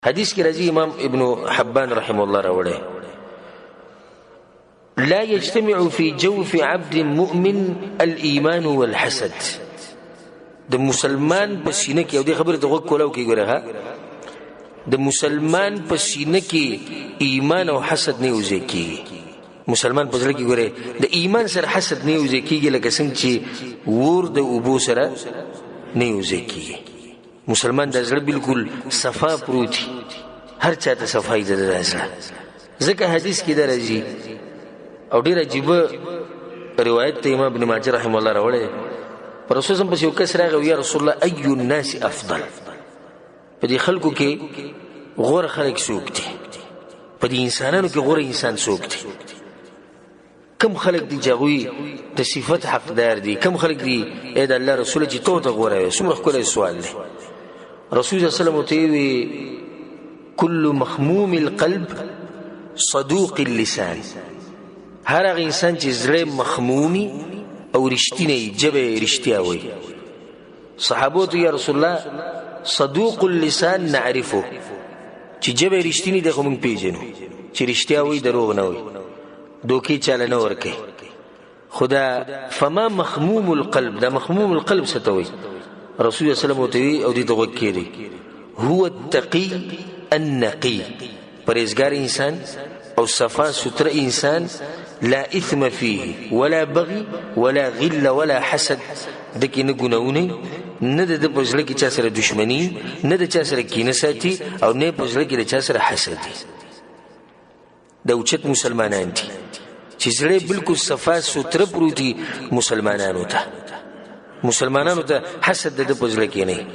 حدیث کې راځي، امام ابن حبان رحم الله راوړی، لا يجتمع في جوف عبد مؤمن الإيمان والحسد. د مسلمان په سینه کې، او دې خبرې ته غوږ کولاو کې ګوره، ها، د مسلمان په سینه کې ایمان او حسد نه یوځای کېږي. مسلمان په زړه کې ګوره د ایمان سره حسد نه یوځای کېږي، لکه څنګه چې ور د اوبو سره نه یوځای کېږي. مسلمان د زړه بالکل صفا پروت، هر چاته صفای ده د زړه. ځکه حدیث کې درځي او ډیر عجیب روایت ته امام ابن ماجه رحم الله راوړی، پر رسول سم پسې یو کس راغی، یا رسول الله ای الناس افضل، په دې خلکو کې غوره خلک څوک دي؟ په دې انسانانو کې غوره انسان څوک دی؟ کم خلک دي چې هغوی د صفت حقدار دي؟ کم خلک دي ای د الله رسول چې تو ته غوره وي؟ څومره ښکلی سوال دی. رسول صلی الله علیه وسلم ورته وی کل مخموم القلب صدوق اللسان، هر هغه انسان چې زړه مخمومي او رښتینی، ژبه یې رښتیا وایي. صحابو ته یا رسول الله صدوق اللسان نعرفه، چې ژبه یې رښتینی ده خو موږ پېژنو چې رښتیا وایي، دروغ نه وایي، دوکې چاله نه ورکوي. خدا فما مخموم القلب، دا مخموم القلب څه ته وایي؟ رسول الله صلی الله علیه وسلم ورته وایي او دې ته غوږ کښېږدئ، هو التقي النقي، پرهېزګار انسان او صفا ستره انسان، لا اثم فيه ولا بغي ولا غل ولا حسد، د کې نه ګناهونه، نه د ده په زړه کې چا سره دښمني، نه د چا سره کینه ساتي، او نه په زړه کې د چا سره حسد دی. دا اوچت مسلمانان دي چې زړه بالکل صفا ستره پروت دي. مسلمانانو ته حسد د ده په زړه کې نه.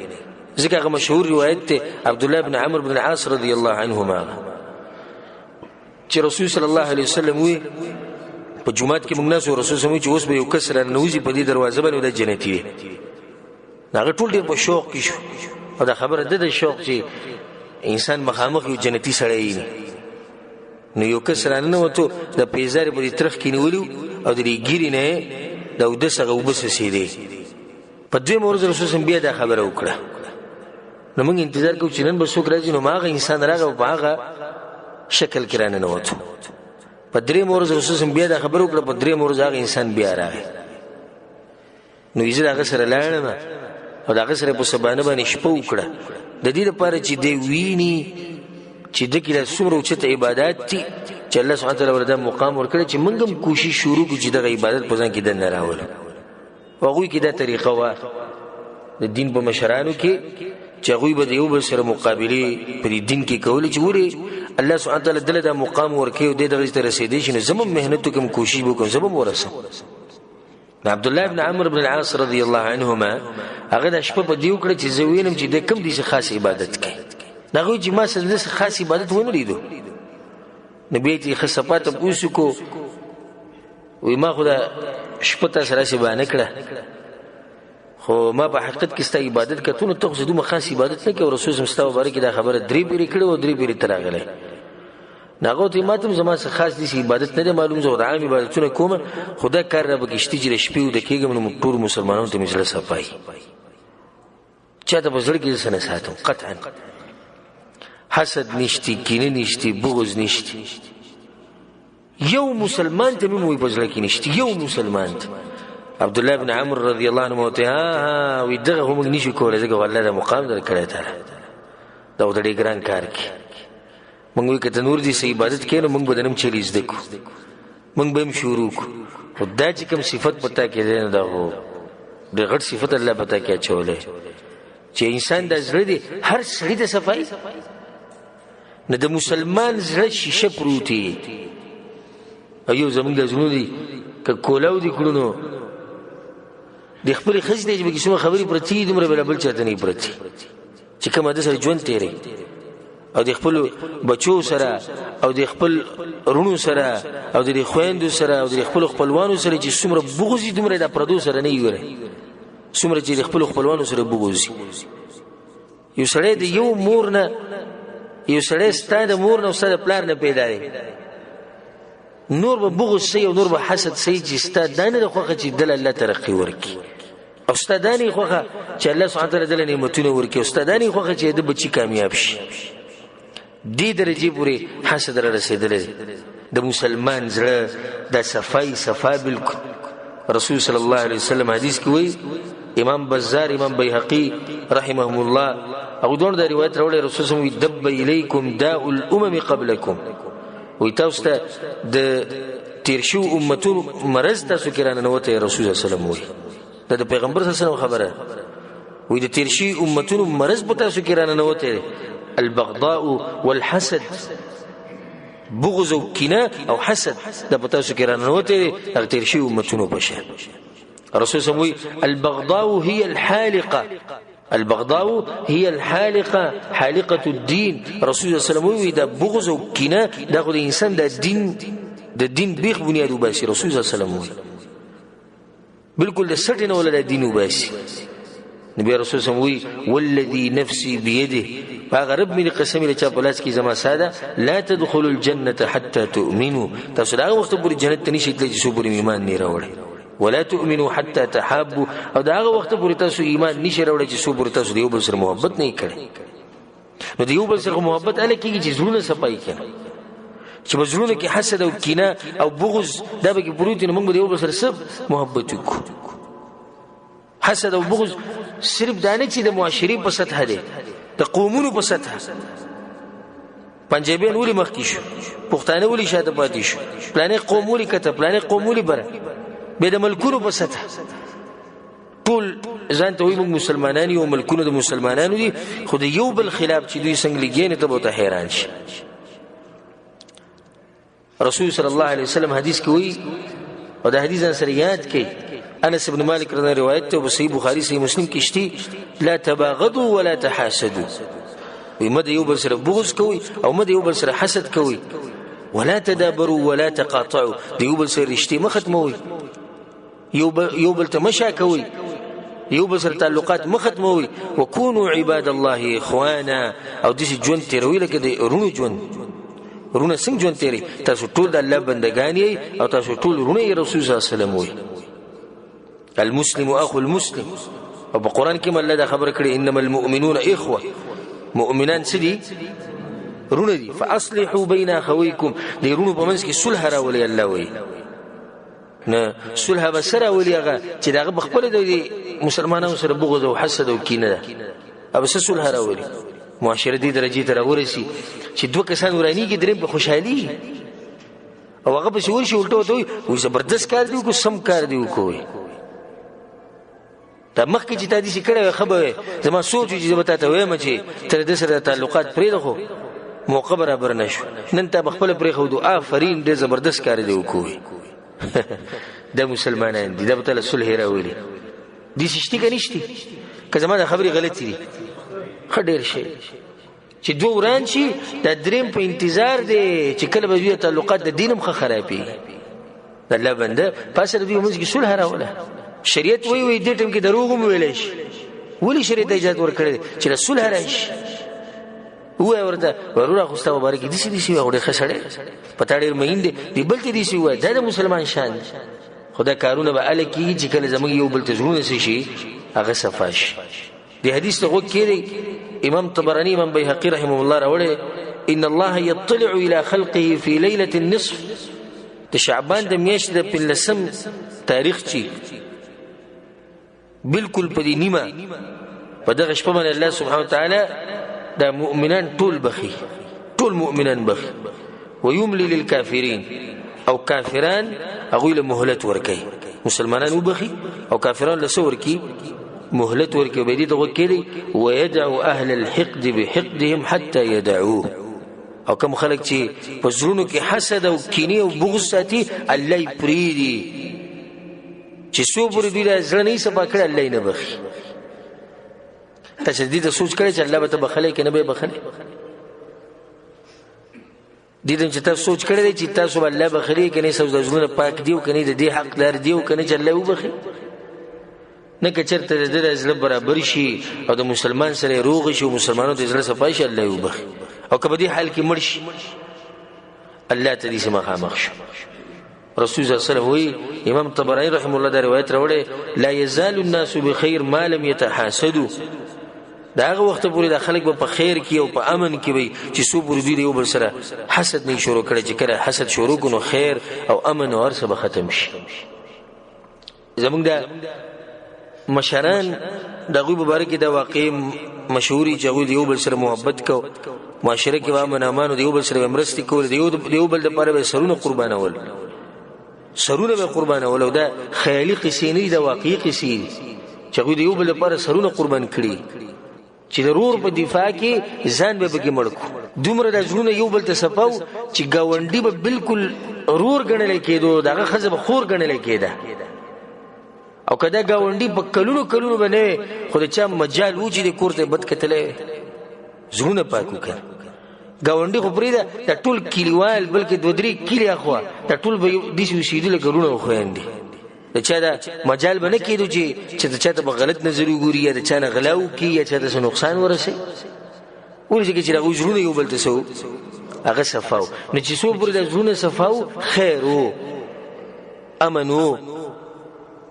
ځکه هغه مشهور روایت دی، عبد الله بن عمرو بن العاص رضی الله عنهما، چې رسول صلی الله علیه وسلم وی په جومات کې موږ ناست، رسول سموي چې اوس به یو کس راننوځي په دې دروازه باندې، د جنتي وي. هغه ټول ډېر په شوق کې شو، او دا خبره د شوق چې انسان مخامخ یو جنتي سړی وي. نو یو کس راننوتو، د پیزارې په دې ترخ کې نیولیو او د دې ګیرې نه د اودس هغه اوبه څڅېدې. په دویمه ورځ رسول سم بیا دا خبره وکړه. نو موږ انتظار کوو چې نن به څوک راځي. نو هغه انسان راغی او په هغه شکل کې راننوتو. په درېیمه ورځ رسول سم بیا دا خبره وکړه. په درېیمه ورځ هغه انسان بیا راغی. نو زه د هغه سره لاړم او د هغه سره په سبانه باندې شپه وکړه، د دې لپاره چې دی ویني چې د کې له څومره اوچته عبادت دي چې الله سبحانه وتعالی ورته مقام ورکړي، چې موږ هم کوشش شروع کړو چې دغه عبادت په ځان کې دننه راولو. هغوی کې دا طریقه وه د دین په مشرانو کې چې هغوی به د یو بل سره مقابلې په دې دین کې کولې، چې ولې الله سبحانه وتعالی دله دا مقام ورکوي او دې دغه ته رسېدی شي، نو زه هم محنت وکړم، کوشش وکړم، زه به هم ورسم. عبد الله بن عمرو بن العاص رضی الله عنهما هغه د شپه په دی وکړه چې زه وینم چې د کم دي خاص عبادت کوي. هغه چې ما سره د خاص عبادت ونه لیدو، نو بیا چې خصفات پوسو کو، وی ما خو دا شپه تاسو سره باندې کړه، خو ما په حقیقت کې ستا عبادت کتو، نو ته خو دومره خاص عبادت نه کوې. رسول سم ستا مبارک دا خبره درې پیرې کړې او درې پیرې ته راغلی. هغه ته ما ته زما څه خاص دي عبادت نه دی معلوم، زه د عام عبادتونه کوم، خو دا کار را پکې شته چې د شپې ویده کېږم نو ټول مسلمانانو ته مې زړه صفایي، چاته په زړه کې څه نه ساتم، قطعا حسد نشتی، کینه نشتی، بغض نشتی. یو مسلمان ته مې په زړه کې نشتی، یو مسلمان ته. عبد الله بن عمرو رضی الله عنه ته ها ها وی دغه هم نشي کولای، ځکه والله دا مقام درکړی تعالی، دا د ډېر ګران کار کې. مونږ وی کته نور دي سه عبادت کینو، مونږ به نم چلی زده کو، مونږ به هم شروع کو، خو دا چې کوم صفت پتا کې دی، دا هو د غټ صفت الله پتا کې اچولې چې انسان د زړه دی هر سړي د صفای نه، د مسلمان زړه شیشه پروتي. او یو زمونږ د زړونو دي که کولاو دي کړونو د خپل خځې دی چې پکې څومره خبرې پرتې دي، دومره بل بل چاته نه پرتې، چې کومه د سره ژوند تېری او د خپل بچو سره او د خپل رونو سره او د خويندو سره او د خپل خپلوانو سره چې څومره بغض، دومره د پردو سره نه یې، څومره چې د خپل خپلوانو سره بغض. یو سړی د یو مور نه، یو سړی ستا د مور نه او ستا د پلار نه پیدا دی، نور به بغض سي او نور به حسد سي چې ستا دا نه خوښه چې دل الله ترقي ورکي، او ستا دا نه خوښه چې الله سبحانه وتعالی دل نعمتونه ورکي، او ستا دا نه خوښه چې د بچی کامیاب شي. دې درجې پورې حسد را رسېدلی دی. د مسلمان زړه د صفای صفا بالکل. رسول صلی الله علیه وسلم حدیث کې وایي، امام بزار امام بیهقي رحمهم الله هغه دوه دا روایت راوړی، رسول صلی الله علیه وسلم دب الیکم داء الامم قبلکم، وایي تاسو ته د تیر شوو امتونو مرض تاسو کې راننوتی. رسول صلی الله علیه وسلم وایي، دا د پیغمبر صلی الله علیه وسلم خبره، وایي د تیر شوي امتونو مرض په تاسو کې راننوتی دی، البغضاء والحسد، بغض او کینه او حسد دا په تاسو کې راننوتی دی، هغه تیر شوي امتونو په شان. رسول صلی الله علیه وسلم البغضاء هي الحالقة، البغضاء هي الحالقة، حالقة الدين. رسول صلی الله علیه وسلم وایي دا بغض او کینه دا خو د انسان د دین بیخ بنیاد وباسي. رسول صلی الله علیه وسلم وایي بالکل د سټې نه ولا د دین وباسي. نبی رسول صلی الله علیه وسلم وایي والذي نفسي بيده، هغه رب مې قسم یې چا په لاس کې زما ساده، لا تدخلوا الجنة حتى تؤمنوا، تاسو د هغه وخت پورې جنت ته نشئ تللی چې څو پورې ایمان نه راوړئ، ولا تؤمنوا حتى تحابوا، او د هغه وخت پورې تاسو ایمان نشئ راوړی چې څو پورې تاسو د یو بل سره محبت نه کړئ. نو د یو بل سره محبت هله کېږي چې زړونه صفایي کړي، چې په زړونو کې حسد او کینه او بغض دا به کې پروت وي، نو موږ به د یو بل سره څه محبت وکړو. حسد او بغض صرف دا نه چې د معاشرې په سطح دی، د قومونو په سطح. پنجابیان ولې مخکې شو، پښتانه ولې شاته پاتې شو، پلانې قوم ولې کته، پلانې قوم ولې بره، بیا د ملکونو په سطح ټول ځان ته وایي موږ مسلمانان یو، ملکونه د مسلمانانو دي، خو د یو بل خلاف چې دوی څنګه لګیا نو ته به ورته حیران شي. رسول صلی الله علیه وسلم حدیث کې وایي، او دا حدیث ځان سره یاد کړئ، انس بن مالک رضی الله روایت ته په صحیح بخاری صحیح مسلم کې شته، لا تباغضوا ولا تحاسدوا، وایي مه د یو بل سره بغض کوئ او مه د یو بل سره حسد کوئ، ولا تدابروا ولا تقاطعوا، د یو بل سره رشتې مه ختموئ، یو بل ته مه شا کوئ، یو بل سره تعلقات مه ختموئ، وکونوا عباد الله اخوانا، او داسې ژوند تېروئ لکه د وروڼو ژوند. وروڼه څنګه ژوند تېروي؟ تاسو ټول د الله بندګان یئ او تاسو ټول وروڼه یئ. رسول صلی الله علیه وسلم وایي المسلم اخو المسلم، او په قرآن کې هم الله دا خبره کړې انما المؤمنون اخوه، مؤمنان څه دي؟ وروڼه دي. فاصلحوا بین اخویکم، د وروڼو په منځ کې صلح راولئ. الله وایي نه صلح به څه راولي؟ هغه چې د هغه په خپله د مسلمانانو سره بغض او حسد او کینه ده، هغه به څه صلح راولي؟ معاشره دې درجې ته راورسي چې دوه کسان ورانېږي، درېیم په خوشحالي، او هغه پسې ورشي الټه ورته وایي وایي زبردست کار دې وکړو، سم کار دې وکړو. دا مخکې چې تا داسې کړی وای ښه به وای، زما سوچ و چې زه به تا ته وایم چې ته له ده سره تعلقات پرېږده، خو موقع برابر نه شو، نن تا به خپله پرېښودو، آفرین ډېر زبردست کار دې وکړو. دا مسلمانان دي، دا به تا له صلح راولي. داسې شتي که نشتي؟ که زما دا خبرې غلطې دي؟ ښه ډېر شی چې دوه وران شي، دا دریم په انتظار دی چې کله به دوی تعلقات د دین هم ښه خرابېږي. د الله بنده پاسه د دوی منځ کې صلح راوله. شریعت وایي وایي دې ټیم کې دروغ هم ویلی شي، ولې شریعت اجازه ورکړې دی چې د صلح راشي؟ ووایه ورته وروره خو ستا مبارک داسې داسې وایي، خو ډېر ښه سړی په تا ډېر مین دی، دې بل ته داسې ووایه. دا د مسلمان شان دی. خو دا کارونه به هله کېږي چې کله زموږ یو بل ته زړونه څه شي، هغه صفا شي. دې حدیث ته غوږ کښېږدئ، امام طبراني امام بیهقي رحمه الله راوړی، ان الله یطلع الى خلقه فی لیلة النصف، د شعبان د میاشتې د پنځلسم تاریخ چې بالکل په دې نیمه په دغه شپه باندې الله سبحانه وتعالی دا مؤمنان ټول بخي، ټول مؤمنان بخي، ويملي للكافرين، او کافران هغوی له مهلت ورکوي، مسلمانان وبخي او کافران له څه ورکوي؟ مهلت ورکوي. به دې ته غوږ کښېږدئ، ويدع أهل الحقد بحقدهم حتى يدعوه، او کوم خلک چې په زړونو کې حسد او کینې او بغض ساتي، الله یې پرېږدي چې څو پورې دوی دا زړه نه یې صفا کړی، الله یې نه بخښي. تاسو دې ته سوچ کړی چې الله به ته بخښلی که نه به یې بخښلی؟ دې ته چې تاسو سوچ کړی دی چې تاسو به الله بخښلی که نه، ستاسو د زړونه پاک دي او که نه، د دې حقدار دي او که نه چې الله یې وبخښي؟ نه، که چېرته د ده د زړه برابر شي او د مسلمان سره یې روغ شي او مسلمانانو ته زړه صفا شي، الله یې وبخښي. او که په دې حال کې مړ شي، الله ته دې مخامخ شو. رسول صلی الله علیه وسلم وایي، امام طبراني رحمه الله دا روایت راوړی، لا یزال الناس بخیر ما لم یتحاسدوا. د هغه وخته پورې دا خلک به په خیر کې او په امن کې وي چې څو پورې دوی د یو بل سره حسد نه شروع کړي. چې کله حسد شروع کړو نو خیر او امن او هر څه به ختم شي. زمونږ د مشران د هغوی په باره کې دا واقعې مشهوري چې هغوی د یو بل سره محبت کو، معاشره کې به امن امان، د یو بل سره به مرستې کولې، د یو بل دپاره به سرونه قربانول، سرونه به قربانول. او دا خیالي قصې نه دي، دا واقعي قصې دي چې هغوی د یو بل لپاره سرونه قربان کړي، چې د رور په دفاع کې ځان به پکې مړ کړو. دومره دا زړونه یو بل ته صفا وو چې ګاونډي به بالکل رور ګڼلی کېدو، د هغه ښځه به خور ګڼلی کېده. او که دا ګاونډي په کلونو کلونو به نه وي، خو د چا مجال و چې د کور ته یې بد کتلی وي. زړونه پاک وکړه. ګاونډي خو پرېږده، دا ټول کلیوال، بلکې دوه درې کلي اخوا، دا ټول به یو داسې اوسېدو لکه وروڼه او خویندې. د چا دا مجال به نه کېدو چې د چا ته په غلط نظر وګوري، یا د چا نه غلا وکړي، یا چا ته څه نقصان ورسوي. ولې ځکه چې د هغوی زړونه یو بل ته څه وو، هغه صفا وو. نو چې څو پورې دا زړونه صفا وو، خیر وو، امن وو.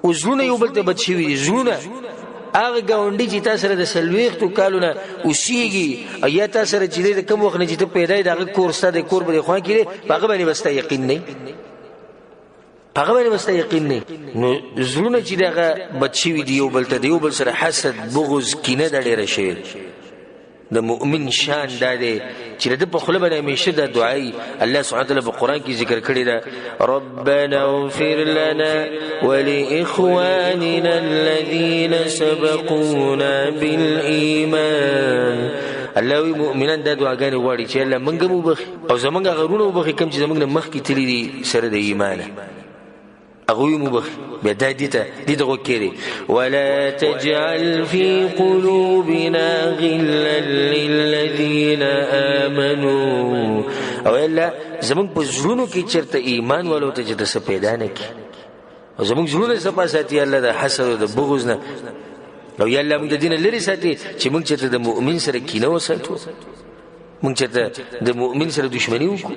اوس زړونه یو بل ته بد شوي دي. زړونه هغه ګاونډي چې تا سره د 40 کالو نه اوسېږي، او یا تا سره چې دی د کوم وخت نه چې ته پیدا یې، د هغه کور ستا د کور په دې خوا کې دی، په هغه باندې به ستا یقین نه وي، په هغه باندې به ستا یقین نه وي. نو زړونه چې دغه بد شوي دي یو بل ته، د یو بل سره حسد، بغض، کینه دا ډېره شوې. د مؤمن شان دا دی چې د ده په خوله باندې همیشه دا دعا وي. الله سبحانه وتعالی په قرآن کې ذکر کړې ده، ربنا اغفر لنا ولإخواننا الذين سبقونا بالإيمان. الله وی مؤمنان دا دعاګانې غواړي چې الله موږ هم وبخښي او زموږ هغه وروڼه وبخښي کوم چې زموږ نه مخکې تللي دي سره د ایمانه، هغوی مو بخښي. بیا دا دې ته غوږ کښېږدئ، ولا تجعل في قلوبنا غلا للذین آمنوا. او الله زموږ په زړونو کې چېرته ایمان والو ته چې څه پیدا نه کړي، او زموږ زړونه صفا ساتي الله د حسد او د بغض نه، او یا الله موږ د دې نه لرې ساتي چې موږ چېرته د مؤمن سره کینه وساتو، موږ چېرته د مؤمن سره دښمني وکړو.